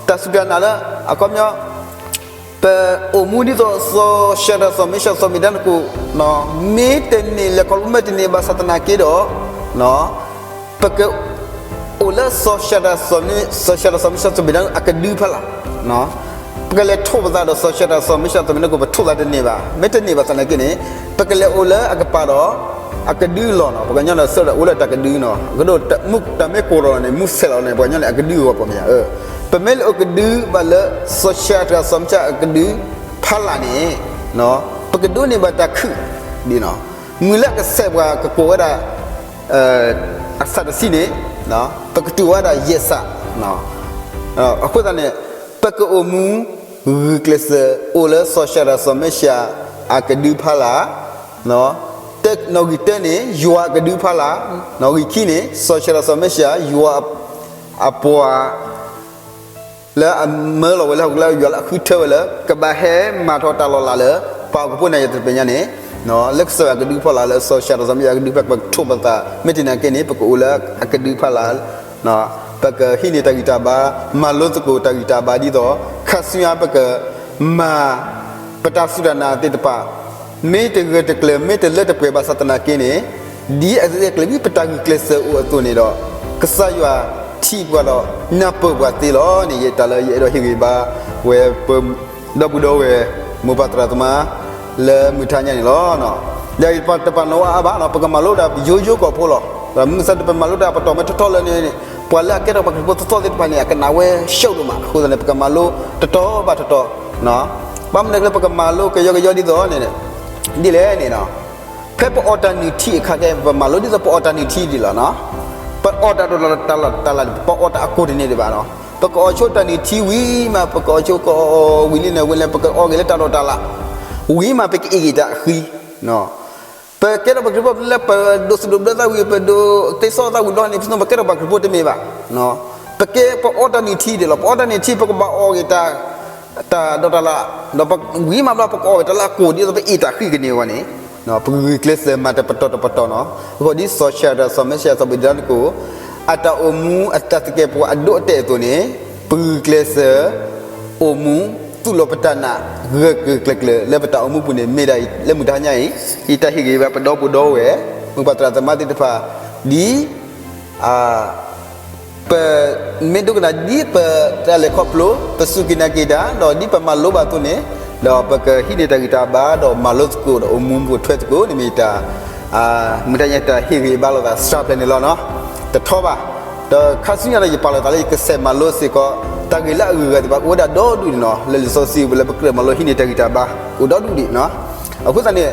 တၢ်စူၢ်တၢ်နာ်လၢ အခီပညီ ပအိၣ်မူဒ်သိးစီၤၡၤဒြၣ်စီၤမ့ၡးစီၤအဘ့းနကိၤ မ့ၢ်တန့ၢ်လဲၤခီဖျိမ့ၢ်တန့ၢ်ဘၣ်ဆၣ်သနာ်က့ဒီး ပက အိၣ်လၢစီၤၡၤဒြၣ် စီၤၡၤဒြၣ်စီၤမ့ၡးစီၤအဘ့းနကိၤအကဒုဖီလာ်, ပကလဲၤထိးပသးဒီးစီၤၡၤဒြၣ်စီၤမ့ၡးစီၤအဘ့းနကိၤ ပထိးသးတန့ၢ်ဘၣ် မ့ၢ်တန့ၢ်ဘၣ်သနာ်က့န့ၣ် ပကလဲၤအိၣ်လၢအကပၤဒီး အကဒုလီၢ်နီၤ ပှၤကညီန့ၣ် ဆၢထၢၣ်အိၣ်လၢတၢ်ကဒုနီၤ အကဒိၣ်တၢ်မ့ၢ်ကိၢ်ထီၣ်လီၤန့ၣ် မူဆဲးလီၤန့ၣ် ပှၤကညီန့ၣ် အကဒုအဂီၢ်ပီမ့ၢ်ဧါ ပမ့ၢ်လၢအိၣ်ကဒုဘၣ်လၢ စီၤၡၤဒြၣ်စီၤမ့ၡးစီၤအကဒုဖီလာ်န့ၣ် ပကဒိးန့ၢ်ဘၣ်တၢ်ခုၣ်ဒ်နီၤ မုၢ်လၢအကစဲးပှၤကကိးဝဲဒၣ် အစးတဆံန့ၣ် ပကတူၢ်ဝဲဒၣ်ယဲၢ်စး အဃိသတးန့ၣ် ပကအိၣ်မူ ဂုာ်ကျဲးစၢး အိၣ်လၢစီၤၡၤဒြၣ်စီၤမ့ၡးအကဒုဖီလာ် နီၣ်ဂံၢ်တၢန့ၣ် ယွၤအကဒုဖီလာ် နီၣ်ဂံၢ်ခံန့ၣ် စီၤၡၤဒြၣ်စီၤမ့ၡး ယွၤအပှၤ လၢအမၢလီၤဝဲလၢဟီၣ်ခိၣ်ချၢ ယွၤလၢအဃုထၢဝဲလၢ ကဘၣ်ဟဲမၤထီၣ်တၢ်လီၤလးလၢ ပှၤဟီၣ်ခိၣ်ဖိန့ၣ် ယတပညါန့ၣ် လၢကစၢ်ယွၤအကဒုဖီလာ် လၢစီၤၡၤဒြၣ်စီၤမ့ၡးအကဒုဖီလာ် ပကထိးပသး မ့ၢ်တန့ၢ်က့န့ၣ် ပကအိၣ်လၢအကဒုဖီလာ် ပကဟံးန့ၢ်တၢ်ဂံၢ်တၢ်ဘါ မၤလိသကိးတၢ်ဂံၢ်တၢ်ဘါဒ်သိး ခါဆူညါပကမၤ ပတၢ်စူၢ်တၢ်နာ်သ့ၣ်တဖၣ် မ့ၢ်တဂၢၢ်တကျၢၤ မ့ၢ်တလၢတပှဲၤဘၣ်ဆၣ်သနာ်က့န့ၣ် ဒ်အဂ့ၢ်အကျိၤ မ့ၢ်ပတၢ်ဂုာ်ကျဲးစၢးအိၣ်အသိးန့ၣ်ဒီး ကစၢ်ယွၤထံၣ်ပှၤဒီးနၢ်ပၢၢ်ပှၤသ့လီၤန့ၣ် ယတၢ်လၢယအဲၣ်ဒိးဟ့ၣ်ဂံၢ်ဘါဝဲပ ဒီပုၢ်ဒီဝဲၢ် မိၢ်ပၢ်သရၣ်သမါ လၢမုၢ်ထါညါန့ၣ်လီၤ. ဒီးတပာ်နီၣ်ဝဲအါဘၣ် ပကမၤလိတၢ်ယိယိကီၢ်ဖိလီၤ. မုၢ်ဆါတပမၤလိတၢ်ပတီၢ်မ့ၢ်ထီထီၣ်လၢန့ၣ် ပှၤလၢအကဲထီၣ်ပှၤခရံာ်ဖိသီသီသ့ၣ်တဖၣ်န့ၣ် အကနၣ်ဝဲဆှိးဒိၣ်မး အဃိသတးန့ၣ် ပကမၤလိတတီၤဘၣ်တတီၤ ဘၣ်မနုၤကျဲ ပကမၤလိကယီကယီဒ်သိးန့ၣ် ဒ်လဲၣ်န့ၣ် ဖဲပအီၣ်တၢ်နုၢ်ထံအခါကဲ ပမၤလိဒ်သိးပအီၣ်တၢ်နုၢ်ထံဒ်လီၤ. ပအီၣ်တၢ်တလီၢ်တလီၢ် ပအီၣ်တၢ်အကိၢ်တန့ၢ်ဒံးဘၣ်နီၤ. ပကအီၣ်ဆိတၢ်နုၢ်ထံဝံၤမး ပကအီၣ်ဆိကအီၣ်အီၣ်ဝံၤလံန့ၣ် ဝံၤလၢ ပကအီၣ်က့ၤလၢတၢ်လီၢ်တၢ်လး ဝံၤမး ပကအ့ၣ်က့ၤတၢ်အဃံ ပကဲထီၣ်ပှၤခရံာ်ဖိလၢပဒိးစံးဒိးဘျၢသးဝံၤ ပဒိးသ့စီသးဝံၤဘျီန့ၣ် ပကဲထီၣ်ပှၤခရံာ်ဖိတမ့ၢ်ဘၣ်. ပ ကဲပအီၣ်တၢ်နုၢ်ထံဒံးလီၤ. ပအီၣ်တၢ်နုၢ်ထံ ပကဘၣ်အီၣ်က့ၤတၢ် တၢ်ဒီးတၢ်လၢ်, ဒီးပဝံၤမးဘျီ ပကအီၣ်ဝဲတၢ်လၢအကိၢ်ဒ်သိးပအ့ၣ်တၢ်ဃံၣ်ကန့ၢ်အဂီၢ်န့ၣ်, ပဂုာ်ကျဲးစၢးမၤတၢ်ပတီၢ်တပတီၢ်နီၤ. အဃိဒ်စီၤၡရၣ်တၢ်စီၤမၡ့ၣ် စီၤပ့းတရူးတကိး အတၢ်အိၣ်မူအတၢ်သကဲးပဝးအဒိၣ်အတဲာ်အသိးန့ၣ်, ပဂုာ်ကျဲးစၢး အိၣ်မူ သူၣ်လီၤပတၢ်နာ် ဂၢၢ်ဂၢၢ်ကျၢၤကျၢၤ လၢပတၢ်အိၣ်မူပူၤန့ၣ် မ့ၢ်ဒၣ်အံၤ လၢမုၢ်တဟါညါအံၤ ယတၢ်ဟ့ၣ်ဂံၢ်ဘါပဒီပုၢ်ဒီဝဲၢ် မိၢ်ပၢ်သရၣ်သမါသ့ၣ်တဖၣ် ဒ် ပမ့ၢ်ဒိကနၣ်ဒ်ပတၢ်လဲၤခီဖျိ ပစူၢ်က့ၤနာ်က့ၤတၢ် ဒီးဒ်ပမၤလိဘၣ်အသိးန့ၣ်, ဒီးပကဟံးန့ၢ်တၢ်ဂံၢ်တၢ်ဘါ ဒီးမၤလိသကိးဒီးအိၣ်မူပူၤထွဲသကိးန့ၣ်မ့ၢ်တၢ်, မုၢ်တဟါညါတၢ်ဟ့ၣ်ဂံၢ်ဘါလိာ်သးစှၤဖျဲးန့ၣ်လီၤနီၤ. တထီဘၣ်. ဒီးခါဆူညါဒီးယပာ်လီၤသးလၢယကစဲးမၤလိစ့ၢ်ကီး တၢ်ဂ့ၢ်လၢအဂုၤအဂၤသ့ၣ်တဖၣ် အိၣ်ဝဲဒၣ်ဒီဒူၣ်န့ၣ်နီၤ လၢလံာ်စီဆှံပူၤလၢပကြၢးမၤလိဟံးန့ၢ်တၢ်ဂံၢ်တၢ်ဘါ အိၣ်ဒီဒူၣ်ဒံးနီၤ. အဃိသတးန့ၣ်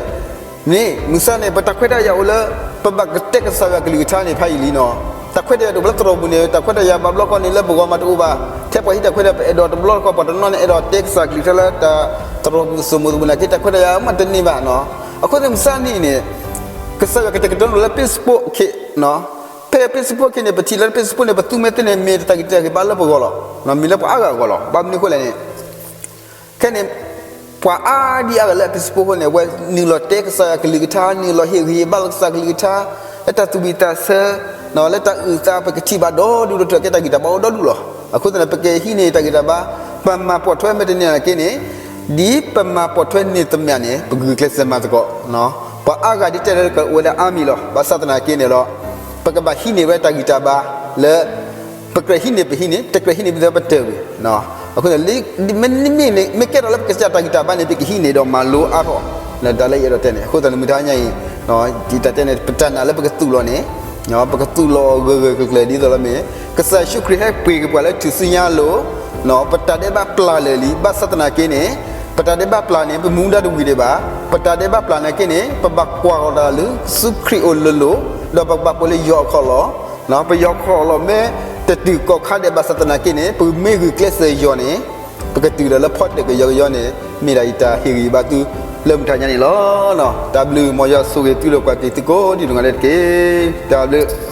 မ့ၢ်မုၢ်ဆါန့ၣ် ပတၢ်ခွဲးတၢ်ယာ်အိၣ်လၢ ပဘၣ်ကတဲကစၢ်ယွၤကလုၢ်ကထါန့ၣ်ဖးယံာ်လံနီၤ. တၢ်ခွဲးတၢ်ယာ်တအိၣ်လၢသရိာ်ပူၤန့ၣ် တၢ်ခွဲးတၢ်ယာ်ဘၣ်ဘျီခီန့ၣ် လၢပဂီၢ်မးတအိၣ်ဘၣ်. ထဲပှၤဟံးတၢ်ခွဲးတၢ်ယာ် ပအဲၣ်ဒိးတဘျီတခီၣ် ပှၤတနီၤန့ၣ် အဲၣ်ဒိးတဲကစၢ်ကလုၢ်ကထါလၢတၢ်သရိာ်ပူၤ စိမိၤသပူၤနာ်က့ တၢ်ခွဲးတၢ်ယာ်မးတန့ၢ်ဘၣ်နီၤ. အဃိသတးမုၢ်ဆါန့ၣ်န့ၣ် ကစၢ်ယွၤကတဲာ်ကတီၤန့ၢ်လၢ Facebook ခ့နီၤ. ဖဲ Facebook ခ့န့ၣ် ပထံၣ်လၢ Facebook န့ၣ် ပသူမ့ၢ်သ့န့ၣ် မ့ၢ်တၢ်ဂံၢ်တၢ်ဂ့ၢ်ဘၣ်လၢပဂီၢ်လီၤ. မ့ၢ်လၢပှၤအါဂၤအဂီၢ်လီၤ. ဘၣ်မနုၤအဃိလဲၣ်န့ၣ် ခဲန့ၣ် ပှၤအါဒံအါဂၤလၢ Facebook အဃိန့ၣ် အဝဲနုာ်လီၤတဲကစၢ်ယွၤကလုၢ်ကထါ နုာ်လီၤဟ့ၣ်ဂံၢ်ဟ့ၣ်ဘါလီၤကစၢ်ကလုၢ်ကထါ လၢတၢ်သူၣ်ဝံၣ်သးဆၢ လၢတၢ်အုၣ်သး ပကထံၣ်ဘၣ်ဒီဒူၣ်ဒီထၢၣ် ကဲတၢ်ဂံၢ်တၢ်ဘါအိၣ်ဒီဒူၣ်လီၤ. အဃိသတးန့ၣ် ပကဟံးန့ၢ်တၢ်ဂံၢ်တၢ်ဘါ ပမၤပိာ်ထွဲမ့ၢ်တန့ၢ်နာ်က့န့ၣ် ဒ်ပမၤပိာ်ထွဲန့ၢ်သမျၣ်န့ၣ် ပဂုာ်ကျဲးစၢးမၤသကိး ပှၤအါဂၤဒ်တဲလၢကအိၣ်ဝဲဒၣ်အါမံၤလီၤ. ဘၣ်ဆၣ်သနာ်က့န့ၣ်လီၤ ပကဘၣ်ဟံးန့ၢ်ဝဲတၢ်ဂံၢ်တၢ်ဘါလၢ ပကြၢးဟံးန့ၢ်ပဟံးန့ၢ် တကြၢးဟံးန့ၢ်ပသ့ၣ်ပတၢၢ်ဝံၤ အဃိန့ၣ် မ့ၢ် မ့ၢ်ကဲထီၣ်လၢပကစၢ်တၢ်ဂံၢ်တၢ်ဘါန့ၣ် ပကဟံးန့ၢ်ဒီးမၤလိအါထီၣ် လၢတၢ်လၢယအဲၣ်ဒိးတဲန့ၣ် အဃိသတးန့ၣ် မုၢ်တဟါညါအံၤ တၢ်တဲန့ၣ် ပတၢ်နာ်လၢပကသူၣ်လီၤန့ၣ် ပကသူၣ်လီၤဂၢၢ်ဂၢၢ်ကျၢၤကျၢၤဒ်သိးလၢမ့ၢ် ကစၢ်ယ့ၣ်ၡူးခရံာ်ဟဲပှ့ၤက့ၤပှၤလၢထူၣ်စုညါအလိၤ ပတၢ်ဒဲးဘးပျၢ်လၢာ်လံ ဘၣ်ဆၣ်သနာ်က့န့ၣ် ပတၢ်ဒဲးဘးပျၢ်န့ၣ် ပမူဒါတဝံၤဒံးဘၣ် ပတၢ်ဒဲးဘးပျၢ်နာ်က့န့ၣ် ပဘၣ်ကွၢ်ကဒီးတၢ်လၢကစၢ်ခရံာ်အလိၤလိၤ ဒီးပကဘၣ်ပှဲၤလၢယွၤအခီၣ်လီၢ် ပယွၤခီၣ်လီၢ်မ့ၢ်တတုၤကီၢ်ခါဒဲးဘၣ်ဆၣ်သနာ်က့န့ၣ် ပမ့ၢ်ဂုာ်ကျဲးစၢးယွၤန့ၣ် ပကတုၤဒီးလၢဖီတၢၣ်ကယီကယီန့ၣ် မ့ၢ်ဒၣ်ယတၢ်ဟ့ၣ်ဂံၢ်ဘါသု လၢမုၢ်တဟါညါန့ၣ်လီၤ. တၢ်ဘျုး မ်ယွၤဆိၣ်ဂ့ၤသုဒီးကွၢ်က့ၤသုကိးဒံးနီၢ်ဂၤဒဲးတက့ၢ်. တၢ်ဘျုး